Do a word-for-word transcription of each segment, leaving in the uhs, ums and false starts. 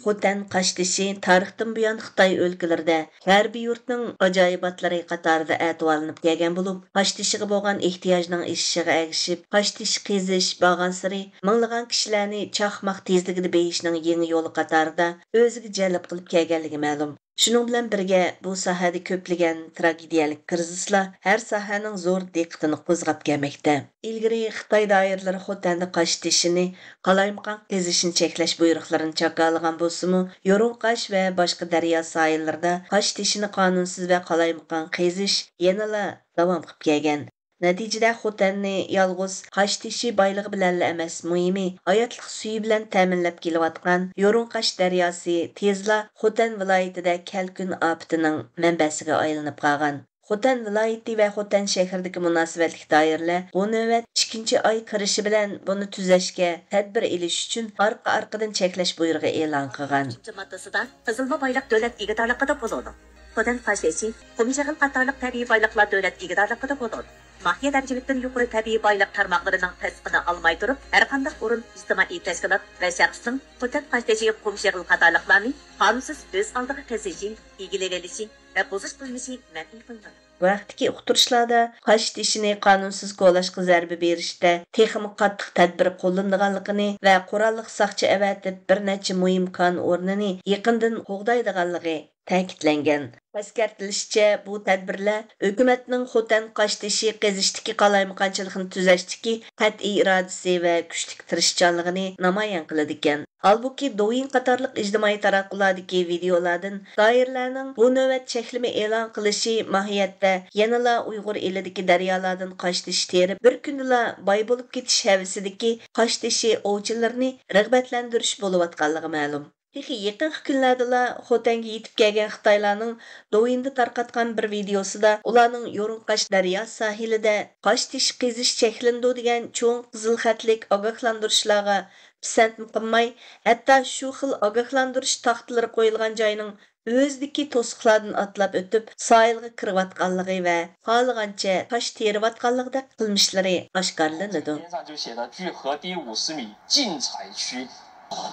خوتەن قاشتېشى تارىختىن بۇيان خىتاي ئۆلكىلىرىدە ھەر بىر يۇرتنىڭ ئاجايىباتلىرى قاتارىدا ئەتىۋارلىنىپ كەلگەن بولۇپ، قاشتېشىغا بولغان ئېھتىياجنىڭ ئېشىشىغا ئەگىشىپ، قاشتېشى قېزىش بارغانسېرى مىڭلىغان كىشىلەرنى چاقماق تېزلىكىدە بېيىشنىڭ يېڭى يولى قاتارىدا ئۆزىگە جەلپ قىلىپ كەلگەنلىكى مەلۇم. شۇنىڭ بىلەن بىرگە، بۇ ساھەدە كۆپلىگەن تراگېدىيەلىك كىرىزىسلار ھەر ساھەنىڭ زور دىققىتىنى قوزغاپ كەلمەكتە. ئىلگىرى خىتاي دائىرىلىرى خوتەندە قاشتېشىنى قالايمىقان قېزىشنى چەكلەش بۇيرۇقلىرىنى جاكارلىغان بولسىمۇ، يورۇنقاش ۋە باشقا دەريا ساھىللىرىدا قاشتېشىنى قانۇنسىز ۋە قالايمىقان قېزىش يەنىلا داۋام قىلىپ كەلگەن. نەتىجىدە خوتەننى يالغۇز قاشتېشى بايلىقى بىلەنلا ئەمەس، مۇھىمى ھاياتلىق سۈيى بىلەن تەمىنلەپ كېلىۋاتقان يورۇنقاش دەرياسى تېزلا خوتەن ۋىلايىتىدە كەلكۈن ئاپىتىنىڭ مەنبەسىگە ئايلىنىپ قالغان. خوتەن ۋىلايىتى ۋە خوتەن شەھىرىدىكى مۇناسىۋەتلىك دائىرىلەر بۇ نۆۋەت ئىككىنچى ئاي كىرىشى بىلەن بۇنى تۈزەشكە تەدبىر ئېلىش ئۈچۈن ئارقا-ئارقىدىن چەكلەش بۇيرۇقى ئېلان قىلغان. ئىككىنچى ماددىسىدا قېزىلما بايلىق دۆلەت ئىگىدارلىقىدا بولىدۇ. خوتەن قاشتېشى، قۇمشېغىل قاتارلىق تەبىئىي بايلىقلار دۆلەت ئىگىدارلىقىدا بولىدۇ. ناھىيە دەرىجىلىكتىن يۇقىرى تەبىئىي بايلىق تارماقلىرىنىڭ تەستىقىنى ئالماي تۇرۇپ، ھەرقانداق ئورۇن، ئىجتىمائىي تەشكىلات ۋە شەخسنىڭ خوتەن قاشتېشى، قۇمشېغىل قاتارلىقلارنى قانۇنسىز ئۆز ئالدىغا قېزىشى، ئىگىلىۋېلىشى ۋە بۇزۇش قىلمىشى مەنئى قىلىنغان. بۇ ھەقتىكى ئۇقتۇرۇشلاردا قاشتېشىنى قانۇنسىز كولاشقا زەربە بېرىشتە تېخىمۇ قاتتىق تەدبىر قوللىنىدىغانلىقىنى ۋە قوراللىق ساقچى ئەۋەتىپ، بىر نەچچە مۇھىم كان ئورنىنى يېقىندىن قوغدايدىغانلىقى تەكىتلەنگەن. ئەسكەرتىلىشىچە، بۇ تەدبىرلەر ھۆكۈمەتنىڭ خوتەن قاشتېشى قېزىشتىكى قالايمىقانچىلىقنى تۈزەشتىكى قەتئىي ئىرادىسى ۋە كۈچلۈك تىرىشچانلىقىنى نامايان قىلىدىكەن. ھالبۇكى، دوۋيىن قاتارلىق ئىجتىمائىي تاراتقۇلاردىكى ۋىدېئولاردىن دائىرىلەرنىڭ بۇ نۆۋەت چەكلىمە ئېلان قىلىشى ماھىيەتتە يەنىلا ئۇيغۇر ئېلىدىكى دەريالاردىن قاشتېشى تېرىپ، بىر كۈندىلا باي بولۇپ كېتىش ھەۋىسىدىكى قاشتېشى ئوۋچىلىرىنى رىغبەتلەندۈرۈش بولۇۋاتقانلىقى مەلۇم. تېخى يېقىنقى كۈنلەردىلا خوتەنگە يېتىپ كەلگەن خىتايلارنىڭ دوۋيىندا تارقاتقان بىر ۋىدېئوسىدا ئۇلارنىڭ يورۇنقاش دەريا ساھىلىدا قاشتېشى قېزىش چەكلىنىدۇ دېگەن چوڭ قىزىل خەتلىك ئاگاھلاندۇرۇشلارغا پىسەنتمۇ قىلماي، ھەتتا شۇ خىل ئاگاھلاندۇرۇش تاختىلىرى قويۇلغان جاينىڭ ئۆزىدىكى توسۇقلاردىن ئاتلاپ ئۆتۈپ، ساھىلغا كىرىۋاتقانلىقى ۋە خالىغانچە تاش تېرىۋاتقانلىقىدەك قىلمىشلىرى ئاشكارىلىنىدۇ. 边上就写着距河堤五十米，禁采区。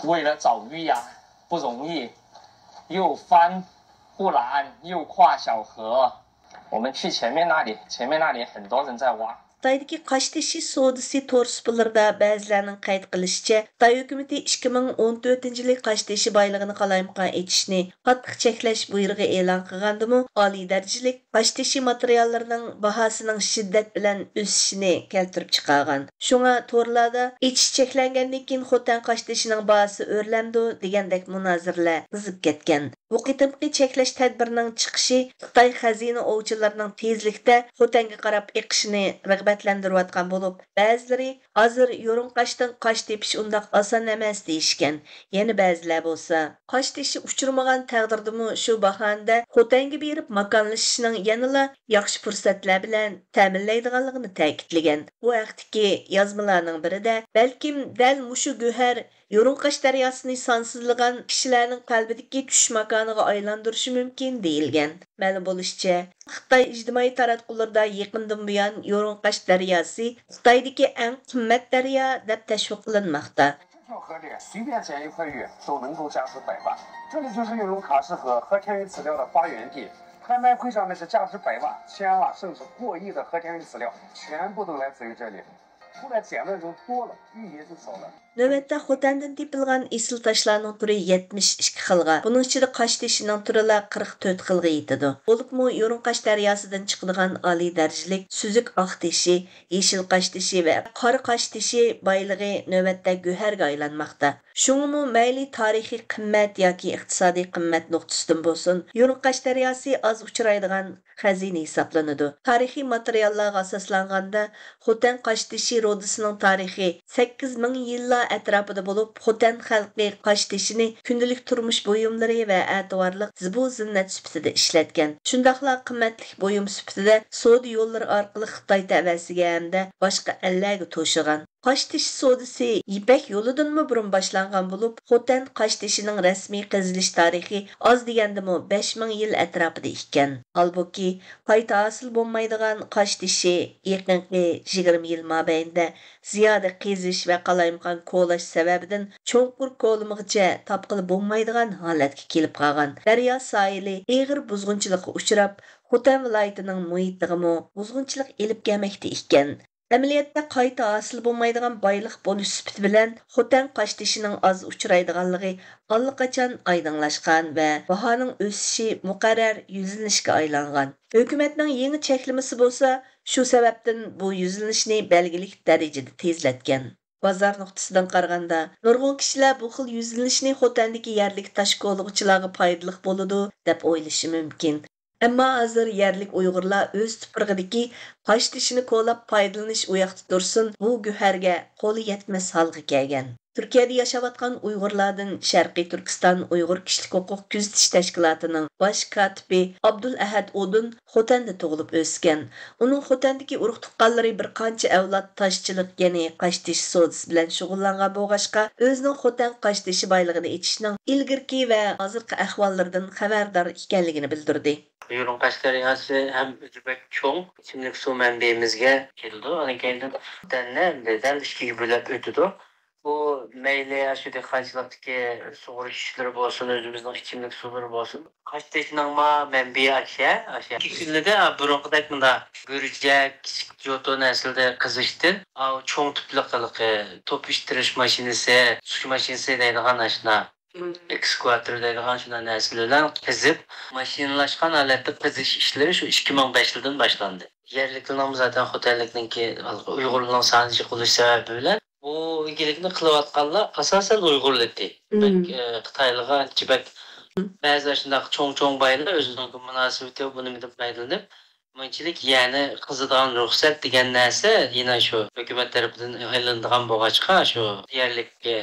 为了找鱼呀，不容易，又翻护栏又跨小河。我们去前面那里，前面那里很多人在挖。 خىتايدىكى قاشتېشى سودىسى تور سۇپىلىرىدا بەزىلەرنىڭ قەيت قىلىشىچە، خىتاي ھۆكۈمىتى ئىككى مىڭ ئون تۆتىنچى يىلى قاشتېشى بايلىقىنى قالايمىقان ئېچىشنى قاتتىق چەكلەش بۇيرۇقى ئېلان قىلغاندىمۇ، ئالىي دەرىجىلىك قاشتېشى ماتېرىياللىرىنىڭ باھاسىنىڭ شىددەت بىلەن ئۆسۈشىنى كەلتۈرۈپ چىقارغان. شۇڭا تورلاردا ئېچىش چەكلەنگەندىن كېيىن خوتەن قاشتېشىنىڭ باھاسى ئۆرلەمدۇ دېگەندەك مۇنازىرىلەر قىزىپ كەتكەن. بۇ قېتىمقى چەكلەش تەدبىرىنىڭ چىقىشى خىتاي خەزىنە ئوۋچىلىرىنىڭ تېزلىكتە خوتەنگە قاراپ ئېقىشىنى رىغبەتلەندۈرۈۋاتقان بولۇپ، بەزىلىرى ھازىر يورۇنقاشتىن قاش تېپىش ئۇنداق ئاسان ئەمەس دېيىشكەن. يەنە بەزىلەر بولسا، قاشتېشى ئۇچرىمىغان تەقدىردىمۇ شۇ باھانىدە خوتەنگە بېرىپ ماكانلىشىشنىڭ يەنىلا ياخشى پۇرسەتلەر بىلەن تەمىنلەيدىغانلىقىنى تەكىتلىگەن. بۇ ھەقتىكى يازمىلارنىڭ بىرىدە، بەلكىم دەل مۇشۇ گۆھەر يورۇنقاش دەرياسىنى سانسىزلىغان كىشىلەرنىڭ قەلبىدىكى چۈش ماكانىغا ئايلاندۇرۇشى مۇمكىن، دېيىلگەن. مەلۇم بولۇشىچە، خىتاي ئىجتىمائىي تاراتقۇلىرىدا يېقىندىن بۇيان يورۇنقاش دەرياسى خىتايدىكى ئەڭ قىممەت دەريا دەپ تەشۋىق قىلىنماقتا. 这条河里随便捡一块玉都能够价值百万，这里就是玉龙卡氏河和天鱼籽料的发源地。拍卖会上那些价值百万、千万甚至过亿的和天鱼籽料，全部都来自于这里。 后来捡的人多了，玉也就少了。 نۆۋەتتە خوتەندىن تېپىلغان ئېسىل تاشلارنىڭ تۈرى يەتمىش ئىككى خىلغا، بۇنىڭ ئىچىدە قاش تېشىنىڭ تۈرىلا قىرىق تۆت خىلغا يېتىدۇ. بولۇپمۇ يورۇنقاش دەرياسىدىن چىقىدىغان ئالىي دەرىجىلىك سۈزۈك ئاق تېشى، يېشىل قاش تېشى ۋە قارا قاش تېشى بايلىقى نۆۋەتتە گۆھەرگە ئايلانماقتا. شۇڭىمۇ مەيلى تارىخىي قىممەت ياكى ئىقتىسادىي قىممەت نۇقتىسىدىن بولسۇن، يورۇنقاش دەرياسى ئاز ئۇچرايدىغان خەزىنە ھېسابلىنىدۇ. تارىخىي ماتېرىياللارغا ئاساسلانغاندا، خوتەن قاشتېشى رودىسىنىڭ تارىخى سەككىز مىڭ يىللار ئەتراپىدا بولۇپ، خوتەن خەلقى قاشتېشىنى كۈندىلىك تۇرمۇش بۇيۇملىرى ۋە ئەتىۋارلىق زىبۇ-زىننەت سۈپىتىدە ئىشلەتكەن. شۇنداقلا قىممەتلىك بۇيۇم سۈپىتىدە سودا يوللىرى ئارقىلىق خىتاي تەۋەسىگە ھەمدە باشقا ئەللەرگە توشۇغان. قاشتېشى سودىسى يىپەك يولىدىنمۇ بۇرۇن باشلانغان بولۇپ، خوتەن قاشتېشىنىڭ رەسمىي قېزىلىش تارىخى ئاز دېگەندىمۇ بەش مىڭ يىل ئەتراپىدا ئىكەن. ھالبۇكى، قايتا ھاسىل بولمايدىغان قاشتېشى يېقىنقى يىگىرمە يىل مابەينىدە زىيادە قېزىش ۋە قالايمىقان كولاش سەۋەبىدىن چوڭقۇر كولىمىغىچە تاپقىلى بولمايدىغان ھالەتكە كېلىپ قالغان. دەريا ساھىلى ئېغىر بۇزغۇنچىلىققا ئۇچراپ، خوتەن ۋىلايىتىنىڭ مۇھىتىغىمۇ بۇزغۇنچىلىق ئېلىپ كەلمەكتە ئىكەن. ئەمەلىيەتتە قايتا ھاسىل بولمايدىغان بايلىق بولۇش سۈپىتى بىلەن خوتەن قاشتېشىنىڭ ئاز ئۇچرايدىغانلىقى ئاللىقاچان ئايدىڭلاشقان ۋە باھانىڭ ئۆسۈشى مۇقەررەر يۈزلىنىشكە ئايلانغان. ھۆكۈمەتنىڭ يېڭى چەكلىمىسى بولسا شۇ سەۋەبتىن بۇ يۈزلىنىشنى بەلگىلىك دەرىجىدە تېزلەتكەن. بازار نۇقتىسىدىن قارىغاندا، نۇرغۇن كىشىلەر بۇ خىل يۈزلىنىشنى خوتەندىكى يەرلىك تاش كولىغۇچىلارغا پايدىلىق بولىدۇ، دەپ ئويلىشى مۇمكىن. ئەمما ھازىر يەرلىك ئۇيغۇرلار ئۆز تۇپرىقىدىكى قاشتېشىنى كولاپ پايدىلىنىش ئۇياقتا تۇرسۇن، بۇ گۆھەرگە قولى يەتمەس ھالغا كەلگەن. تۈركىيەدە ياشاۋاتقان ئۇيغۇرلاردىن شەرقىي تۈركىستان ئۇيغۇر كىشىلىك ھوقۇق كۆزىتىش تەشكىلاتىنىڭ باش كاتىپى ئابدۇل ئەھەد ئۇدۇن خوتەندە تۇغۇلۇپ ئۆسكەن. ئۇنىڭ خوتەندىكى ئۇرۇق-تۇغقانلىرى بىر قانچە ئەۋلاد تاشچىلىق، يەنى قاشتېشى سودىسى بىلەن شۇغۇللانغان بولغاچقا، ئۆزىنىڭ خوتەن قاشتېشى بايلىقىنى ئېچىشنىڭ ئىلگىرىكى ۋە ھازىرقى ئەھۋاللىرىدىن خەۋەردار ئىكەنلىقىنى بىلدۈردى. يۇرۇن قاش دەرياسى ھەم ئۆزى بەك چوڭ ئىچىملىك سۇ مەنبىيىمىزگە كېلىدۇ. ئاندىن كېيىن خوتەننى ئەمدى دەل ئىككىگە بۆلۈپ ئۆتىدۇ. بۇ مەيلى ئاشۇ دېھقانچىلىقتىكى سۇغىرىش ئىشلىرى بولسۇن، ئۆزىمىزنىڭ ئىچىملىك سۇلىرى بولسۇن. قاشتېشىنىڭمۇ مەنبىيى ئاشۇ، ئاشۇ. ئىككى كۈنلىدە بۇرۇنقىدەك مۇنداق گۈرجەك، كىچىك جوتۇن ئەسلىدە قېزىشتىن، ئاۋۇ چوڭ تىپلىق ھېلىقى توپا ئىتتىرىش ماشىنىسى، سۇچ ماشىنىسى دەيدىغان ئاشۇنداق ئېكسكىۋاتور دەيدىغان شۇنداق نەرسىلەر بىلەن قېزىپ، ماشىنىلاشقان ھالەتتە قېزىش ئىشلىرى شۇ ئىككى مىڭ بەش يىلدىن باشلاندى. يەرلىكلەرنىڭمۇ زادى خوتەنلىكنىڭكى ئۇيغۇرلارنىڭ سانى جىق بولۇش سەۋەبى بىلەن بۇ ئىگىلىكنى قىلىۋاتقانلار ئاساسەن ئۇيغۇرلىتى. بەك، ئە، خىتايلىغا ئانچە بەك، بەزى شۇنداق چوڭ-چوڭ بايلار ئۆزىنىڭ مۇناسىۋىتى بۇ نېمىدىن پايدىلىنىپ، مۇنچىلىك يەرنى قېزىدىغان رۇخسەت دېگەن نەرسە يەنە شۇ ھۆكۈمەت تەرىپىدىن ئېلىنىدىغان بولغاچقا، شۇ يەرلىك، ئە،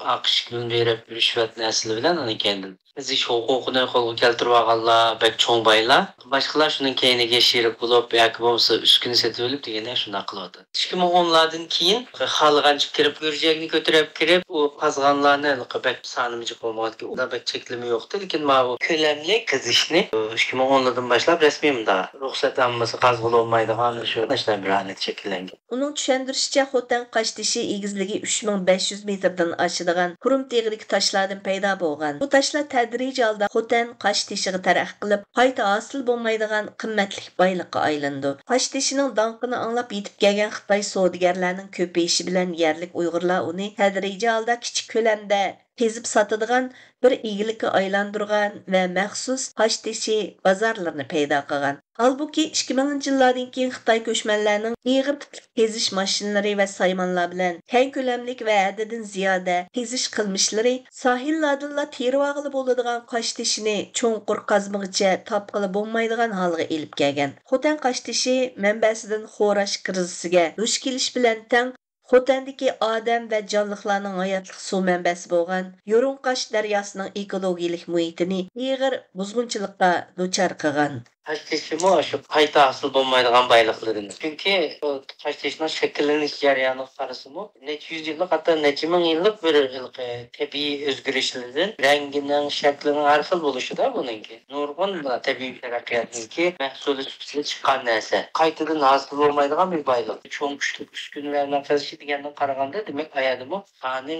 ئاقىش بىلەن بېرىپ رىشۋەت نەرسىلەر بىلەن ئاندىن كېيىن قېزىش ھوقۇقىنى قولغا كەلتۈرۈۋالغانلار بەك چوڭ بايلار. باشقىلار شۇنىڭ كەينىگە شېرىك بولۇپ ياكى بولمىسا ئۈسكۈنە سېتىۋېلىپ دېگەندەك شۇنداق قىلىۋاتىدۇ. ئىككى مىڭ ئونلاردىن كېيىن خالىغانچە كىرىپ، گۈرجەكنى كۆتۈرۈپ كىرىپ، ئۇ قازغانلارنى بەك سانىمۇ جىق بولمىغانكى، ئۇدا بەك چەكلىمە يوقتى. لېكىن ماۋۇ كۆلەملىك قېزىشنى ئىككى مىڭ ئونلاردىن باشلاپ رەسمىي مۇنداق رۇخسەتنامىسى قازغىلى بولمايدىغان شۇ، شۇنداق بىر ھالەت شەكىللەنگەن. ئۇنىڭ چۈشەندۈرۈشىچە، خوتەن قاشتېشى ئېگىزلىكى ئۈچ مىڭ بەش يۈز مېتىردىن ئاشىدىغان قۇرۇم تېغىدىكى تاشلاردىن پەيدا بولغان. بۇ تاشلار تەدرىجىي ھالدا خوتەن قاشتېشىغا تەرەققىي قىلىپ، قايتا ھاسىل بولمايدىغان قىممەتلىك بايلىققا ئايلىنىدۇ. قاشتېشىنىڭ داڭقىنى ئاڭلاپ يېتىپ كەلگەن خىتاي سودىگەرلەرنىڭ كۆپىيىشى بىلەن يەرلىك ئۇيغۇرلار ئۇنى تەدرىجىي ھالدا كىچىك كۆلەمدە قېزىپ ساتىدىغان بىر ئىگىلىككە ئايلاندۇرغان ۋە مەخسۇس قاشتېشى بازارلىرىنى پەيدا قىلغان. ھالبۇكى، ئىككى مىڭىنچى يىللاردىن كېيىن خىتاي كۆچمەنلەرنىڭ ئېغىر تىپلىق قېزىش ماشىنىلىرى ۋە سايمانلار بىلەن كەڭ كۆلەملىك ۋە ھەددىدىن زىيادە قېزىش قىلمىشلىرى ساھىللاردىنلا تېرىۋالغىلى بولىدىغان قاشتېشىنى چوڭقۇر قازمىغىچە تاپقىلى بولمايدىغان ھالغا ئېلىپ كەلگەن. خوتەن قاشتېشى مەنبەسىدىن خوراش كىرىزىسىگە دۇچ كېلىش بىلەن تەڭ، خوتەندىكى ئادەم ۋە جانلىقلارنىڭ ھاياتلىق سۇ مەنبەسى بولغان يۇرۇنقاش دەرياسىنىڭ ئېكولوگىيىلىك مۇھىتىنى ئېغىر بۇزغۇنچىلىققا دۇچار قىلغان. قاشتېشىمۇ شۇ قايتا ھاسىل بولمايدىغان بايلىقلىرىمىز. چۈنكى بۇ قاشتېشىنىڭ شەكىللىنىش جەريانىغا قارىسىمۇ، نەچچە يۈز يىللىق، ھەتتا نەچچە مىڭ يىللىق بىر ھېلىقى تەبىئىي ئۆزگىرىشلىرىدىن رەڭگىنىڭ، شەكلىنىڭ ھەر خىل بولۇشىدا بۇنىڭكى نۇرغۇن تەبىئىي تەرەققىياتنىڭكى مەھسۇلى سۈپىتىدە چىققان نەرسە. قايتىدىن ھاسىل بولمايدىغان بىر بايلىق. چوڭ كۈچلۈك ئۈسكۈنىلەر بىلەن قېزىشى دېگەندىن قارىغاندا، دېمەك، ئايادىمۇ سانى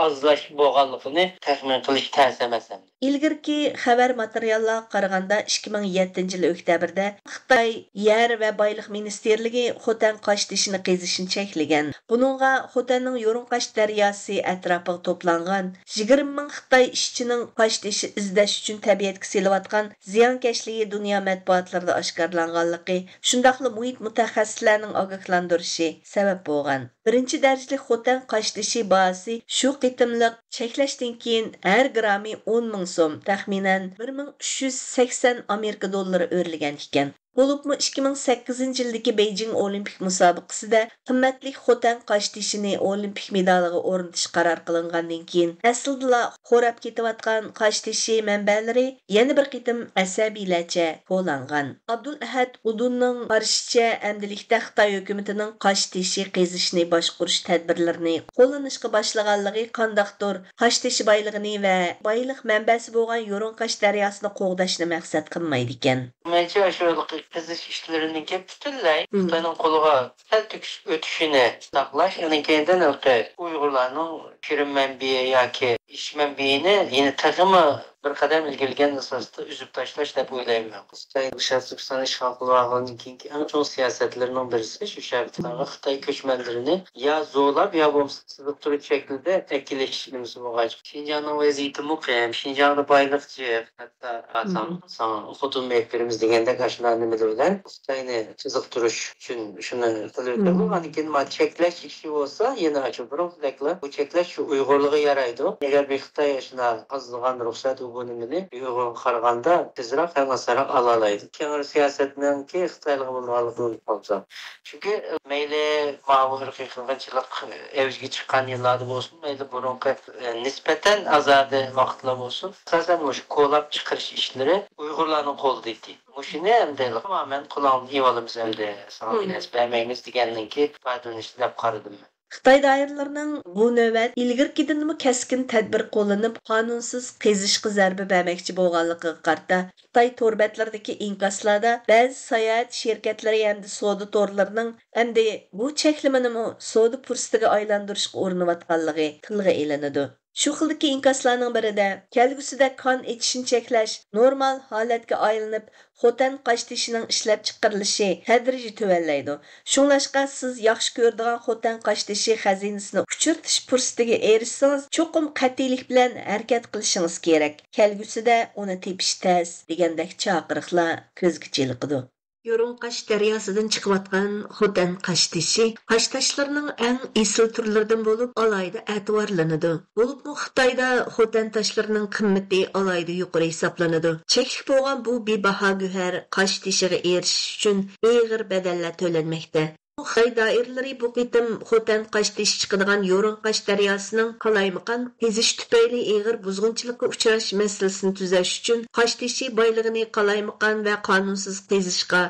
ئازلاش بولغانلىقىنى تەخمىن قىلىش تەس ئەمەس ئەمدى. ئىلگىرىكى خەۋەر ماتېرىياللارغا قارىغاندا، ئىككى مىڭ يەتتىنچى يىل ئۆكتەبىردە خىتاي يەر ۋە بايلىق مىنىستىرلىكى خوتەن قاشتېشىنى قېزىشنى چەكلىگەن. بۇنىڭغا خوتەننىڭ يۇرۇنقاش دەرياسى ئەتراپىغا توپلانغان يىگىرمە مىڭ خىتاي ئىشچىنىڭ قاشتېشى ئىزدەش ئۈچۈن تەبىئەتكە سېلىۋاتقان زىيانكەشلىكى دۇنيا مەتبۇئاتلىرىدا ئاشكارىلانغانلىقى، شۇنداقلا مۇھىت مۇتەخەسسىسلەرنىڭ ئاگاھلاندۇرۇشى سەۋەب بولغان. بىرىنچى دەرىجىلىك خوتەن قاشتېشى باھاسى شۇ قېتىملىق چەكلەشتىن كېيىن ھەر گىرامى ئون مىڭ سوم، تەخمىنەن بىر مىڭ ئۈچ يۈز سەكسەن ئامېرىكا دوللىرى ئۆرلىگەن ئىكەن. بولۇپمۇ ئىككى مىڭ سەككىزىنچى يىلدىكى بېيجىڭ ئولىمپىك مۇسابىقىسىدە قىممەتلىك خوتەن قاشتېشىنى ئولىمپىك مېدالىغا ئورنىتىش قارار قىلىنغاندىن كېيىن، ئەسلىدىلا خوراپ كېتىۋاتقان قاشتېشى مەنبەلىرى يەنە بىر قېتىم ئەسەبىيلەرچە كولانغان. ئابدۇلئەھەد ئۇدۇننىڭ قارىشىچە، ئەمدىلىكتە خىتاي ھۆكۈمىتىنىڭ قاشتېشى قېزىشنى باشقۇرۇش تەدبىرلىرىنى قوللىنىشقا باشلىغانلىقى قانداقتۇر قاشتېشى بايلىقىنى ۋە بايلىق مەنبەسى بولغان يورۇن قاش دەرياسىنى قوغداشنى مەقسەت قىلمايدىكەن. مەنچە شۇ قېزىش ئىشلىرىنىڭكى پۈتۈنلەي مم. خىتاينىڭ قولىغا سەل تۆكۈپ ئۆتۈشىنى ساقلاش، ئۇنىڭ كەينىدىن ھېلىقى ئۇيغۇرلارنىڭ كىرىم مەنبىيى ياكى ئىش مەنبىيىنى يەنە تېخىمۇ بىر قەدەم ئىلگىرىلىگەن ئاساستا ئۈزۈپ تاشلاش دەپ ئويلايمەن. خىتاي شەرقىي تۈركىستاننى ئىشغال قىلىۋالغاندىن كېيىنكى ئەڭ چوڭ سىياسەتلىرىنىڭ بىرسى شۇ شەرقىي تۈركىستانغا خىتاي كۆچمەنلىرىنى يا زورلاپ، يا بولمىسا قىزىقتۇرۇش شەكلىدە ئەكېلىش نېمىسى بولغاچقا، شىنجاڭنىڭ ۋەزىيىتىمۇ قىيىن، شىنجاڭدا بايلىق جىق، ھەتتا ساڭا، ساڭا خوتۇن بېرىپ بېرىمىز دېگەندەك ئاشۇنداق نېمىلەر بىلەن خىتاينى قىزىقتۇرۇش ئۈچۈن شۇنى قىلىۋېتىدۇ. ئاندىن كېيىن ما چەكلەش ئىشى بولسا يەنە ئاشۇ بۇرۇنقىدەكلا، بۇ چەكلەش شۇ ئۇيغۇرلارغا يارايدۇ. ئەگەر بىر خىتاي ئاشۇنداق ئازلىغان رۇخسەت، ئۇ بۇ نېمىنى ئۇيغۇرغا قارىغاندا تېزراق ھەم ئاسانراق ئالالايدۇ. كېڭىر سىياسەتنىڭكى خىتايلىقى بولىدىغانلىقىنى ئۇنتۇپ قالمىساڭ. چۈنكى مەيلى ماۋۇ ئىرقىي قىرغىنچىلىق ئەۋجىگە چىققان يىللاردا بولسۇن، مەيلى بۇرۇنقى، ئە، نىسبەتەن ئازادە ۋاقىتلار بولسۇن، ئاساسەن مۇشۇ كولاپ چىقىرىش ئىشلىرى ئۇيغۇرلارنىڭ قولىدا ئىدى. مۇشۇنى ئەمدى تامامەن قولۇڭدىن ئېلىۋالىمىز، ئەمدى ساڭا بىر نەرسە بەرمەيمىز دېگەننىڭكى ئىپادىلىنىشى دەپ قارىدىم مەن. خىتاي دائىرىلىرىنىڭ بۇ نۆۋەت ئىلگىرىكىدىنمۇ كەسكىن تەدبىر قوللىنىپ، قانۇنسىز قېزىشقا زەربە بەرمەكچى بولغانلىقىغا قارىتا، خىتاي تور بەتلىرىدىكى ئىنكاسلاردا بەزى ساياھەت شىركەتلىرى ھەمدە سودا تورلىرىنىڭ ئەمدى بۇ چەكلىمىنىمۇ سودا پۇرسىتىگە ئايلاندۇرۇشقا ئۇرۇنۇۋاتقانلىقى تىلغا ئېلىنىدۇ. شۇ خىلدىكى ئىنكاسلارنىڭ بىرىدە، كەلگۈسىدە كان ئېتىشنى چەكلەش، نورمال ھالەتكە ئايلىنىپ، خوتەن قاشتېشىنىڭ ئىشلەپچىقىرىلىشى تەدرىجىي تۆۋەنلەيدۇ. شۇڭلاشقا سىز ياخشى كۆرىدىغان خوتەن قاشتېشى خەزىنىسىنى ئۇچرىتىش پۇرسىتىگە ئېرىشسىڭىز، چوقۇم قەتئىيلىك بىلەن ھەرىكەت قىلىشىڭىز كېرەك. كەلگۈسىدە ئۇنى تېپىش تەس، دېگەندەك چاقىرىقلار كۆزگە چېلىقىدۇ. يورۇنقاش دەرياسىدىن چىقىۋاتقان خوتەن قاشتېشى قاشتاشلىرىنىڭ ئەڭ ئېسىل تۈرلىرىدىن بولۇپ، ئالاھىدە ئەتىۋارلىنىدۇ. بولۇپمۇ خىتايدا خوتەن تاشلىرىنىڭ قىممىتى ئالاھىدە يۇقىرى ھېسابلىنىدۇ. چەكلىك بولغان بۇ بىباھا گۆھەر قاشتېشىغا ئېرىشىش ئۈچۈن ئېغىر بەدەللەر تۆلەنمەكتە. خىتاي دائىرىلىرى بۇ قېتىم خوتەن قاشتېشى چىقىدىغان يورۇنقاش دەرياسىنىڭ قالايمىقان قېزىش تۈپەيلى ئېغىر بۇزغۇنچىلىققا ئۇچراش مەسىلىسىنى تۈزەش ئۈچۈن، قاشتېشى بايلىقىنى قالايمىقان ۋە قانۇنسىز قېزىشقا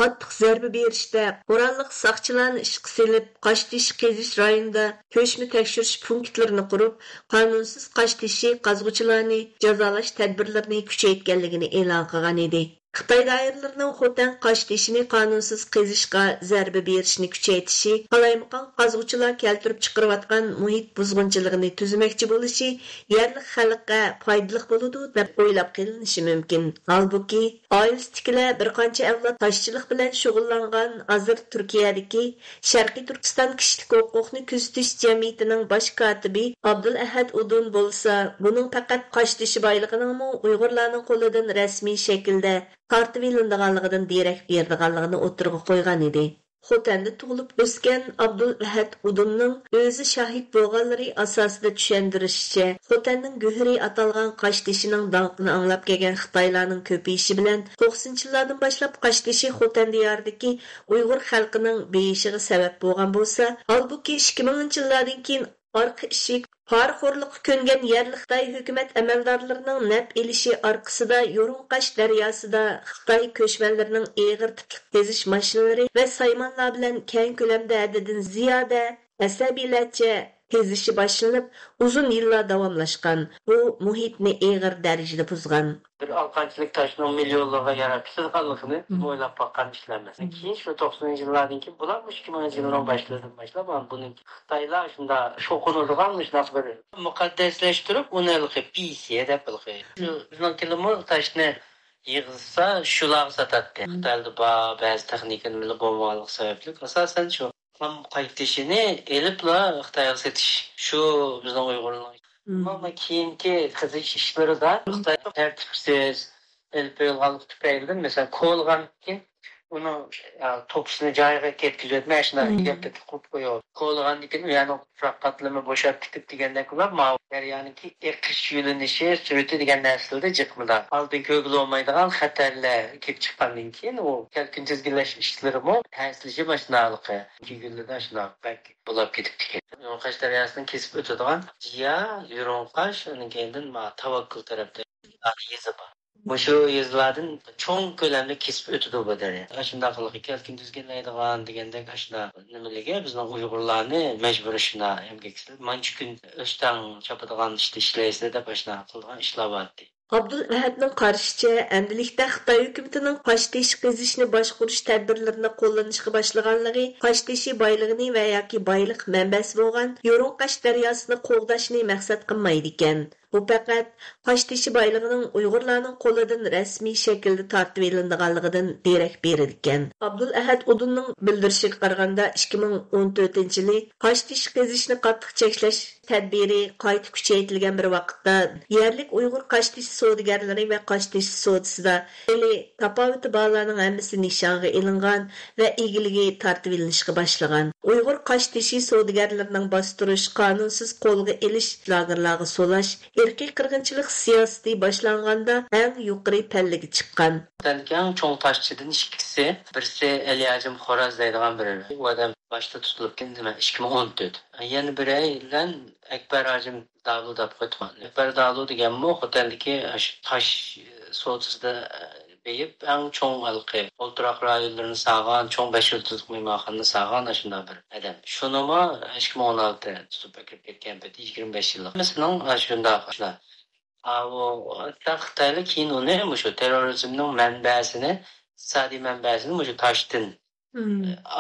قاتتىق زەربە بېرىشتە قوراللىق ساقچىلارنى ئىشقا سېلىپ، قاشتېشى قېزىش رايونىدا كۆچمە تەكشۈرۈش پونكىتلىرىنى قۇرۇپ، قانۇنسىز قاشتېشى قازغۇچىلارنى جازالاش تەدبىرلىرىنى كۈچەيتكەنلىكىنى ئېلان قىلغان ئىدى. خىتاي دائىرىلىرىنىڭ خوتەن قاشتېشىنى قانۇنسىز قېزىشقا زەربە بېرىشنى كۈچەيتىشى، قالايمىقان قازغۇچىلار كەلتۈرۈپ چىقىرىۋاتقان مۇھىت بۇزغۇنچىلىقىنى تۈزىمەكچى بولۇشى يەرلىك خەلققە پايدىلىق بولىدۇ دەپ ئويلاپ قېلىنىشى مۇمكىن. ھالبۇكى، ئائىلىسىدىكىلەر بىر قانچە ئەۋلاد تاشچىلىق بىلەن شۇغۇللانغان، ھازىر تۈركىيەدىكى شەرقىي تۈركىستان كىشىلىك ھوقۇقنى كۆزىتىش جەمئىيىتىنىڭ باش كاتىپى ئابدۇلئەھەد ئۇدۇن بولسا، بۇنىڭ پەقەت قاشتېشى بايلىقىنىڭمۇ ئۇيغۇرلارنىڭ قولىدىن رەسمىي شەكىلدە تارتىۋېلىنىدىغانلىقىدىن دېرەك بېرىدىغانلىقىنى ئوتتۇرىغا قويغان ئىدى. خوتەندە تۇغۇلۇپ ئۆسكەن ئابدۇلئەھەد ئۇدۇننىڭ ئۆزى شاھىت بولغانلىرى ئاساسىدا چۈشەندۈرۈشىچە، خوتەننىڭ گۆھىرى ئاتالغان قاشتېشىنىڭ داڭقىنى ئاڭلاپ كەلگەن خىتايلارنىڭ كۆپىيىشى بىلەن، توقسىنىنچى يىللاردىن باشلاپ قاشتېشى خوتەن دىيارىدىكى ئۇيغۇر خەلقىنىڭ بېيىشىغا سەۋەب بولغان بولسا، ھالبۇكى، ئىككى مىڭىنچى يىللاردىن كېيىن ئارقا ئىشىك، پارىخورلۇققا كۆنگەن يەرلىك خىتاي ھۆكۈمەت ئەمەلدارلىرىنىڭ نەپ ئېلىشى ئارقىسىدا يورۇنقاش دەرياسىدا خىتاي كۆچمەنلىرىنىڭ ئېغىر تىپلىق قېزىش ماشىنىلىرى ۋە سايمانلار بىلەن كەڭ كۆلەمدە ھەددىدىن زىيادە ئەسەبىيلەرچە قېزىشى باشلىنىپ، ئۇزۇن يىللار داۋاملاشقان. بۇ مۇھىتنى ئېغىر دەرىجىدە بۇزغان. بىر ئالقانچىلىك تاشنىڭ مىليونلارغا ياراپ كېتىدىغانلىقىنى مم. ئويلاپ باققان ئىشلار ئەمەس. مم. كېيىن شۇ توقسىنىنچى يىللاردىن كېيىن، بۇلار مۇشۇ ئىككى مىڭىنچى يىلنىڭ باشلىرىدىن باشلاپ، مانا بۇنى خىتايلار شۇنداق شوقۇنىدىغان مۇشۇنداق بىر مۇقەددەسلەشتۈرۈپ، ئۇنى ھېلىقى پىسىيە دەپ ھېلىقى شۇ بىزنىڭكىلىمۇ تاشنى يىغىزسا شۇلارغا ساتاتتى. مم. خىتايدا بار بەزى تېخنىكا نېمىلەر بولمىغانلىقى سەۋەبلىك، ئاساسەن شۇ خام قاشتېشىنى ئېلىپلا خىتايغا سېتىش، شۇ بىزنىڭ ئۇيغۇرنىڭ. مم. ئەمما كېيىنكى قېزىش ئىشلىرىدا مم. خىتاي تەرتىپسىز ئېلىپ بېرىلغانلىقى تۈپەيلىدىن، مەسىلەن، كولىغاندىن كېيىن ئۇنىڭ، يا، توپىسىنى جايىغا كەتكۈزۈۋەتمەي، ئاشۇنداق يەپ قويۇپ قويۇپ، كولىغاندىن كېيىن ئۇ يەرنىڭ تۇپراق قاتلىمى بوشاپ كېتىپ دېگەندەك بولۇپ، ماۋۇ دەريانىڭكى ئېقىش يۆنىلىشى، سۈرئىتى دېگەن نەرسىلەردە جىقمىدار. ئالدىن كۆرگىلى بولمايدىغان خەتەرلەر كېلىپ چىققاندىن كېيىن، ئۇ كەلكۈن تىزگىنلەش ئىشلىرىمۇ تەسلىشىپ، ئاشۇنداقلىقى كۈنلىرىدە ئاشۇنداق بەك بولاپ كېتىپتىكەن. يۇرۇڭقاش دەرياسىنى كېسىپ ئۆتىدىغان جىيا، يۇرۇڭقاش، ئۇنىڭ كېيىندىن ما تاۋاككۈل تەرەپتە يېزا بار. مۇشۇ يېزىلاردىن چوڭ كۆلەمدە كېسىپ ئۆتىدۇ بۇ دەريا. ئاشۇنداق قىلغا كەلكۈن تىزگىنلەيدىغان دېگەندەك ئاشۇنداق نېمىلىكى بىزنىڭ ئۇيغۇرلارنى مەجبۇرىي شۇنداق ئەمگەكسىز مانچە كۈن ئۆستەڭ چاپىدىغان ئىشتا ئىشلەيسىلەر دەپ ئاشۇنداق قىلىدىغان ئىشلار بارتى. ئابدۇل ئەھەدنىڭ قارىشىچە، ئەمدىلىكتە خىتاي ھۆكۈمىتىنىڭ قاشتېشى قېزىشنى باشقۇرۇش تەدبىرلىرىنى قوللىنىشقا باشلىغانلىقى، قاشتېشى بايلىقىنى ۋە ياكى بايلىق مەنبەسى بولغان يۇرۇڭقاش دەرياسىنى قوغداشنى مەقسەت قىلمايدىكەن. بۇ پەقەت قاشتېشى بايلىقىنىڭ ئۇيغۇرلارنىڭ قولىدىن رەسمىي شەكىلدە تارتىۋېلىنىدىغانلىقىدىن دېرەك بېرىدىكەن. ئابدۇل ئەھەد ئۇدۇننىڭ بىلدۈرۈشىگە قارىغاندا، ئىككى مىڭ ئون تۆتىنچى يىلى قاشتېشى قېزىشنى قاتتىق چەكلەش تەدبىرى قايتا كۈچەيتىلگەن بىر ۋاقىتتا، يەرلىك ئۇيغۇر قاشتېشى سودىگەرلىرى ۋە قاشتېشى سودىسىدا خېلى تاپاۋىتى بارلارنىڭ ھەممىسى نىشانغا ئېلىنغان ۋە ئىگىلىكى تارتىۋېلىنىشقا باشلىغان. ئۇيغۇر قاشتېشى سودىگەرلىرىنىڭ باستۇرۇش، قانۇنسىز قولغا ئېلىش، لاگېرلارغا سولاش، ئىرقىي قىرغىنچىلىق سىياسىتى باشلانغاندا ئەڭ يۇقىرى پەللىگە چىققان. ۋەتەندىكى ئەڭ چوڭ تاشچىدىن ئىككىسى، بىرسى ئەلى ھاجىم خوراز دەيدىغان بىر ئۇ ئادەم باشتا تۇتۇلۇپ كەتتى، نېمە، ئىككى مىڭ ئون تۆت. يەنە بىرەيلەن ئەكبەر ھاجىم دالۇ دەپ قويۇپتىمەن. ئەكبەر دالۇ دېگەنمۇ خوتەندىكى ئاشۇ تاش سودىسىدا بېيىپ، ئەڭ چوڭ ھېلىقى ئولتۇراق رايونلىرىنى سالغان، چوڭ بەش يۇلتۇزلۇق مېھمانخانىنى سالغان ئاشۇنداق بىر ئادەم. شۇنىمۇ ئىككى مىڭ ئون ئالتە تۇتۇپ ئەكىرىپ كەتكەن پېتى يىگىرمە بەش يىللىق. ھەممىسىنىڭ ئاشۇنداق، ئاشۇنداق. ئاۋۇ، ھەتتا خىتايلار كېيىن ئۇنى مۇشۇ تېررورىزمنىڭ مەنبەسىنى، ئىقتىسادىي مەنبەسىنى مۇشۇ تاشتىن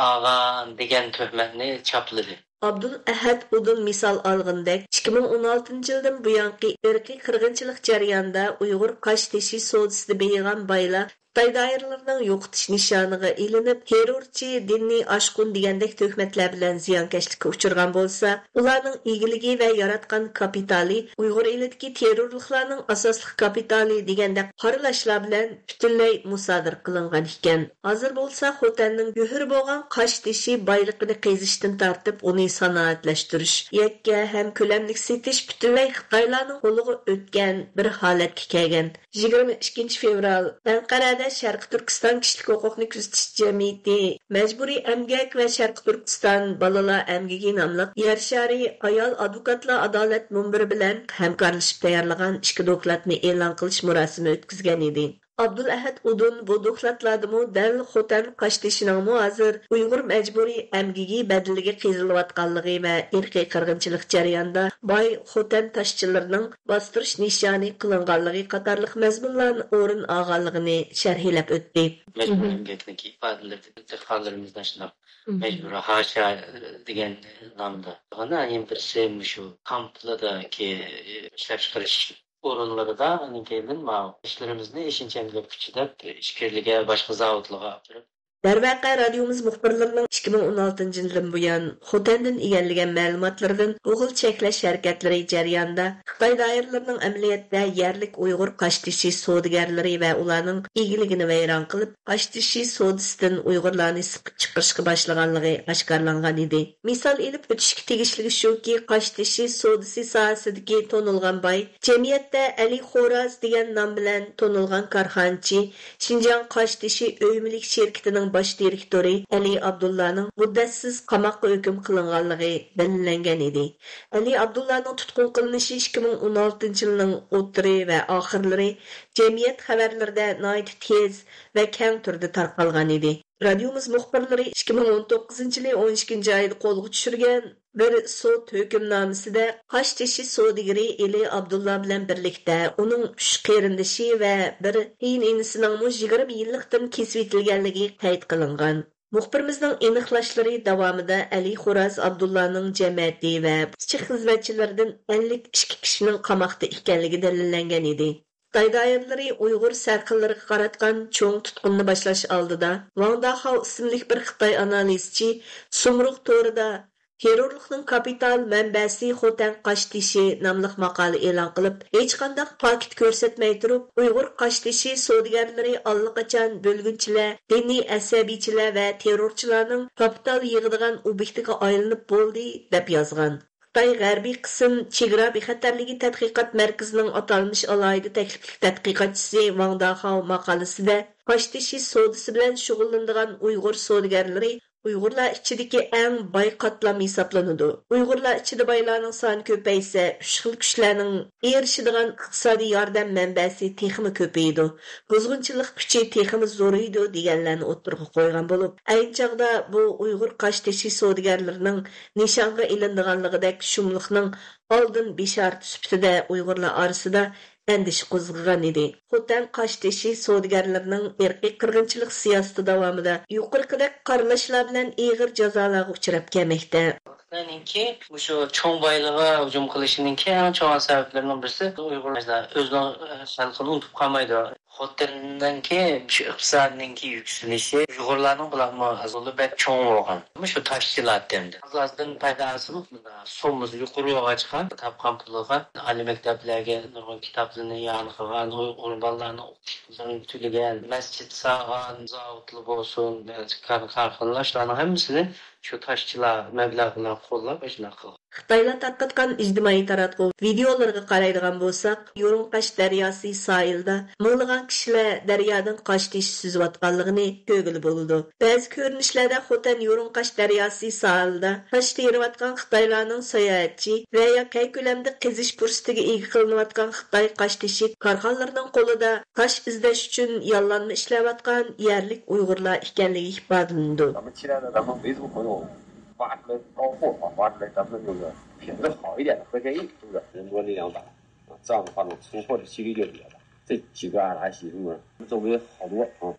ئالغان دېگەن تۆھمەتنى چاپلىدى. ئابدۇل ئەھەد ئۇدۇن مىسال ئالغىنىدەك، ئىككى مىڭ ئون ئالتىنچى يىلدىن بۇيانقى ئىرقىي قىرغىنچىلىق جەريانىدا ئۇيغۇر قاشتېشى سودىسىدا بېيىغان بايلار خىتاي دائىرىلىرىنىڭ يوقىتىش نىشانىغا ئېلىنىپ، تېررورچى، دىنىي ئاشقۇن دېگەندەك تۆھمەتلەر بىلەن زىيانكەشلىككە ئۇچرىغان بولسا، ئۇلارنىڭ ئىگىلىكى ۋە ياراتقان كاپىتالى ئۇيغۇر ئېلىدىكى تېررورلۇقلارنىڭ ئاساسلىق كاپىتالى دېگەندەك قارىلاشلار بىلەن پۈتۈنلەي مۇسادىرە قىلىنغان ئىكەن. ھازىر بولسا خوتەننىڭ گۆھىرى بولغان قاشتېشى بايلىقىنى قېزىشتىن تارتىپ، ئۇنى سانائەتلەشتۈرۈش، يەككە ھەم كۆلەملىك سېتىش پۈتۈنلەي خىتايلارنىڭ قولىغا ئۆتكەن بىر ھالەتكە كەلگەن. يىگىرمە ئىككىنچى فېۋرال، ئەنقەرەدە شەرقىي تۈركىستان كىشىلىك ھوقۇقنى كۆزىتىش جەمئىيىتى، مەجبۇرىي ئەمگەك ۋە شەرقىي تۈركىستان بالىلار ئەمگىكى ناملىق يەر شارى ئايال ئادۋوكاتلار ئادالەت مۇنبىرى بىلەن ھەمكارلىشىپ تەييارلىغان ئىككى دوكلاتنى ئېلان قىلىش مۇراسىمى ئۆتكۈزگەن ئىدى. ئابدۇلئەھەد ئۇدۇن بۇ دوكلاتلاردىمۇ دەل خوتەن قاشتېشىنىڭمۇ ھازىر ئۇيغۇر مەجبۇرىي ئەمگىكى بەدىلىگە قېزىلىۋاتقانلىقى ۋە ئىرقىي قىرغىنچىلىق جەريانىدا باي خوتەن تاشچىلىرىنىڭ باستۇرۇش نىشانى قىلىنغانلىقى قاتارلىق مەزمۇنلارنى ئورۇن ئالغانلىقىنى شەرھلەپ ئۆتتى. مەجبۇرىي ئەمگەكنىڭكى ئىپادىلىرى دېھقانلىرىمىزنى شۇنداق مەجبۇرىي ھاشا دېگەن نامدا. يەنە بىرسى مۇشۇ كامپلاردىكى ئىشلەپچىقىرىش ئورۇنلىرىدا، ئاندىن كېيىن ماۋۇ ئىشلىرىمىزنى ئېشىنچە ئەمگەك كۈچى دەپ ئىچكىرىلىگە، باشقا زاۋۇتلارغا ئاپىرىپ. دەرۋەقە، رادىيومىز مۇخبىرلىرىنىڭ ئىككى مىڭ ئون ئالتىنچى يىلدىن بۇيان خوتەندىن ئىگىلىگەن مەلۇماتلىرىدىن، بۇ خىل چەكلەش ھەرىكەتلىرى جەريانىدا خىتاي دائىرىلىرىنىڭ ئەمەلىيەتتە يەرلىك ئۇيغۇر قاشتېشى سودىگەرلىرى ۋە ئۇلارنىڭ ئىگىلىكىنى ۋەيران قىلىپ، قاشتېشى سودىسىدىن ئۇيغۇرلارنى سىقىپ چىقىرىشقا باشلىغانلىقى ئاشكارىلانغان ئىدى. مىسال ئېلىپ ئۆتۈشكە تېگىشلىك شۇكى، قاشتېشى سودىسى ساھەسىدىكى تونۇلغان باي، جەمئىيەتتە ئەلى خوراز دېگەن نام بىلەن تونۇلغان كارخانىچى، شىنجاڭ قاشتېشى ئۆي مۈلۈك شىركىتىنىڭ باش دىرېكتورى ئەلى ئابدۇللانىڭ مۇددەتسىز قاماققا ھۆكۈم قىلىنغانلىقى بەلگىلەنگەن ئىدى. ئەلى ئابدۇللانىڭ تۇتقۇن قىلىنىشى ئىككى مىڭ ئون ئالتىنچى يىلنىڭ ئوتتۇرى ۋە ئاخىرلىرى جەمئىيەت خەۋەرلىرىدە ناھايىتى تېز ۋە كەڭ تۈردە تارقالغان ئىدى. رادىيومىز مۇخبىرلىرى ئىككى مىڭ ئون توققۇزىنچى يىلى ئون ئىككىنچى ئايدا قولغا چۈشۈرگەن بىر سوت ھۆكۈمنامىسىدە قاشتېشى سودىگىرى ئېلى ئابدۇللا بىلەن بىرلىكتە ئۇنىڭ ئۈچ قېرىندىشى ۋە بىر قېيىنئىنىسىنىڭمۇ يىگىرمە يىللىقتىن كېسىۋېتىلگەنلىكى قەيت قىلىنغان. مۇخبىرىمىزنىڭ ئېنىقلاشلىرى داۋامىدا ئەلى خوراز ئابدۇللانىڭ جەمەتى ۋە ئىچكى خىزمەتچىلىرىدىن ئەللىك ئىككى كىشىنىڭ قاماقتا ئىكەنلىكى دەلىللەنگەن ئىدى. خىتاي دائىرىلىرى ئۇيغۇر سەرخىللىرىغا قاراتقان چوڭ تۇتقۇننى باشلاش ئالدىدا، ۋاڭ داخاۋ ئىسىملىك بىر خىتاي ئانالىزچى سۇمرۇغ تورىدا تېررورلۇقنىڭ كاپىتال مەنبەسى خوتەن قاشتېشى ناملىق ماقالە ئېلان قىلىپ، ھېچقانداق پاكىت كۆرسەتمەي تۇرۇپ، ئۇيغۇر قاشتېشى سودىگەرلىرى ئاللىقاچان بۆلگۈنچىلەر، دىنىي ئەسەبىيچىلەر ۋە تېررورچىلارنىڭ كاپىتال يىغىدىغان ئوبيېكتىغا ئايلىنىپ بولدى، دەپ يازغان. خىتاي غەربىي قىسىم چېگرا بىخەتەرلىكى تەتقىقات مەركىزىنىڭ ئاتالمىش ئالاھىدە تەكلىپلىك تەتقىقاتچىسى ۋاڭ داخاۋ ماقالىسىدە، قاشتېشى سودىسى بىلەن شۇغۇللىنىدىغان ئۇيغۇر سودىگەرلىرى ئۇيغۇرلار ئىچىدىكى ئەڭ باي قاتلام ھېسابلىنىدۇ. ئۇيغۇرلار ئىچىدە بايلارنىڭ سانى كۆپەيسە، ئۈچ خىل كۈچلەرنىڭ ئېرىشىدىغان ئىقتىسادىي ياردەم مەنبەسى تېخىمۇ كۆپىيىدۇ، بۇزغۇنچىلىق كۈچى تېخىمۇ زورىيىدۇ، دېگەنلەرنى ئوتتۇرىغا قويغان بولۇپ، ئەينى چاغدا بۇ ئۇيغۇر قاشتېشى سودىگەرلىرىنىڭ نىشانغا ئېلىنىدىغانلىقىدەك شۇملۇقنىڭ ئالدىن بېشارىتى سۈپىتىدە ئۇيغۇرلار ئارىسىدا ئەندىشە قوزغىغان ئىدى. خوتەن قاشتېشى سودىگەرلىرىنىڭ ئىرقىي قىرغىنچىلىق سىياسىتى داۋامىدا يۇقىرىقىدەك قارىلاشلار بىلەن ئېغىر جازالارغا ئۇچراپ كەلمەكتە. خىتاينىڭكى مۇشۇ چوڭ بايلىقىغا ھۇجۇم قىلىشىنىڭكى ئەڭ چوڭ سەۋەبلىرىنىڭ بىرسى ئۇيغۇرلار ئۆزىنىڭ خەلقىنى ئۇنتۇپ قالمايدۇ. خوتەننىڭكى مۇشۇ ئىقتىسادىنىڭكى يۈكسىلىشى ئۇيغۇرلارنىڭ بۇلارمۇ رولى بەك چوڭ بولغان. مۇشۇ تاشچىلار ئەمدى ئازدىن پايدا ئالسىمۇ، سوممىسى يۇقىرى بولغاچقا، تاپقان پۇلىغا ئالىي مەكتەپلەرگە نۇرغۇن كىتابلىرىنى يارنى قىلغان، ئۇيغۇرلارنىڭ ئوقۇتقۇچىلىرىنى تۆلىگەن، مەسچىت سالغان، زاۋۇتلار بولسۇن، كار-، كارخانىلار، شۇلارنىڭ ھەممىسىنى شۇ تاشچىلار مەبلەغ بىلەن قوللاپ، ئاشۇنداق قىلغان. خىتايلار تارقاتقان ئىجتىمائىي تاراتقۇ ۋىدېئولىرىغا قارايدىغان بولساق، يۇرۇنقاش دەرياسى ساھىلىدا مىڭلىغان كىشىلەر دەريادىن قاشتېشى سۈزۈۋاتقانلىقىنى كۆرگىلى بولىدۇ. بەزى كۆرۈنۈشلەردە خوتەن يۇرۇنقاش دەرياسى ساھىلىدا تاش تېرىۋاتقان خىتايلارنىڭ ساياھەتچى ۋە يا كەڭ كۆلەمدە قېزىش پۇرسىتىگە ئىگە قىلىنىۋاتقان خىتاي قاشتېشى كارخانىلىرىنىڭ قولىدا تاش ئىزدەش ئۈچۈن ياللانما ئىشلەۋاتقان يەرلىك ئۇيغۇرلار ئىكەنلىكى ئىپادىلىنىدۇ. 咱们亲爱的咱们维族朋友发出来高货啊，发出来咱们那个品质好一点的，合建议，是不是？人多力量大，啊，这样的话呢，出货的几率就比较大。这几个阿拉西中啊，周围好多啊，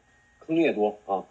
坑也多啊，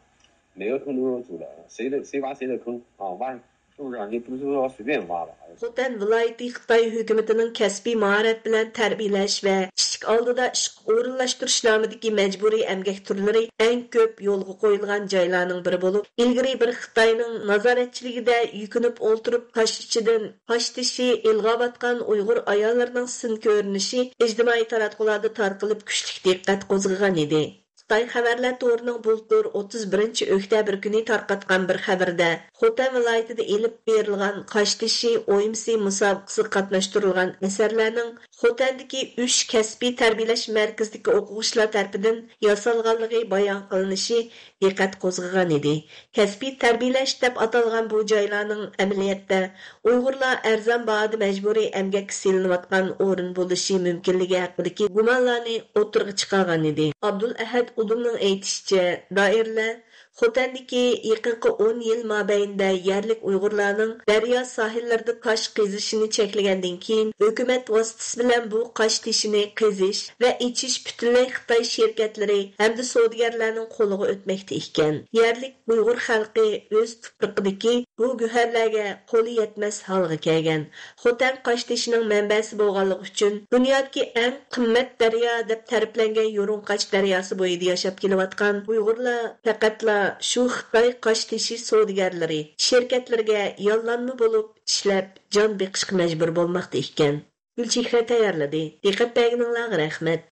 每个坑都有主人，谁的谁挖谁的坑啊，挖，是不是啊？你不是说随便挖的。 خوتەن ۋىلايىتى خىتاي ھۆكۈمىتىنىڭ كەسپىي ماھارەت بىلەن تەربىيەلەش ۋە ئىشىك ئالدىدا ئىشقا ئورۇنلاشتۇرۇش نامىدىكى مەجبۇرىي ئەمگەك تۈرلىرى ئەڭ كۆپ يولغا قويۇلغان جايلارنىڭ بىرى بولۇپ، ئىلگىرى بىر خىتاينىڭ نازارەتچىلىكىدە يۈكۈنۈپ ئولتۇرۇپ، تاش ئىچىدىن تاش تېشى ئىلغاۋاتقان ئۇيغۇر ئاياللىرىنىڭ سىن كۆرۈنۈشى ئىجتىمائىي تاراتقۇلاردا تارقىلىپ، كۈچلۈك دىققەت قوزغىغان ئىدى. خىتاي خەۋەرلەر تورىنىڭ بۇلتۇر، ئوتتۇز بىرىنچى ئۆكتەبىر كۈنى تارقاتقان بىر خەۋىرىدە، خوتەن ۋىلايىتىدە ئېلىپ بېرىلغان قاشتېشى ئويمىسى مۇسابىقىسىغا قاتناشتۇرۇلغان ئەسەرلەرنىڭ خوتەندىكى ئۈچ كەسپىي تەربىيەلەش مەركىزىدىكى ئوقۇغۇچىلار تەرىپىدىن ياسالغانلىقى بايان قىلىنىشى دىققەت قوزغىغان ئىدى. كەسپىي تەربىيەلەش دەپ ئاتالغان بۇ جايلارنىڭ ئەمەلىيەتتە ئۇيغۇرلار ئەرزان باھادا مەجبۇرىي ئەمگەككە سېلىنىۋاتقان ئورۇن بولۇشى مۇمكىنلىكى ھەققىدىكى گۇمانلارنى ئوتتۇرىغا چىقارغان ئىدى. ئابدۇلئەھەد ئۇدۇلنىڭ ئېيتىشىچە، دائىرىلەر خوتەندىكى يېقىنقى ئون يىل مابەينىدە يەرلىك ئۇيغۇرلارنىڭ دەريا ساھىللىرىدا تاش قېزىشىنى چەكلىگەندىن كېيىن، ھۆكۈمەت ۋاسىتىسى بىلەن بۇ قاش تېشىنى قېزىش ۋە ئېچىش پۈتۈنلەي خىتاي شىركەتلىرى ھەمدە سودىگەرلەرنىڭ قولىغا ئۆتمەكتە ئىكەن. يەرلىك ئۇيغۇر خەلقى ئۆز تۇپرىقىدىكى بۇ گۆھەرلەرگە قولى يەتمەس ھالغا كەلگەن. خوتەن قاشتېشىنىڭ مەنبەسى بولغانلىقى ئۈچۈن، دۇنيادىكى ئەڭ قىممەت دەريا دەپ تەرىپلەنگەن يۇرۇنقاش دەرياسى بويىدا ياشاپ كېلىۋاتقان ئۇيغۇرلار پەقەتلا شۇ خىتاي قاشتېشى سودىگەرلىرى، شىركەتلىرىگە ياللانما بولۇپ ئىشلەپ، جان بېقىشقا مەجبۇر بولماقتا ئىكەن. گۈلچېھرە تەييارلىدى. دىققەت بەرگىنىڭلارغا رەھمەت.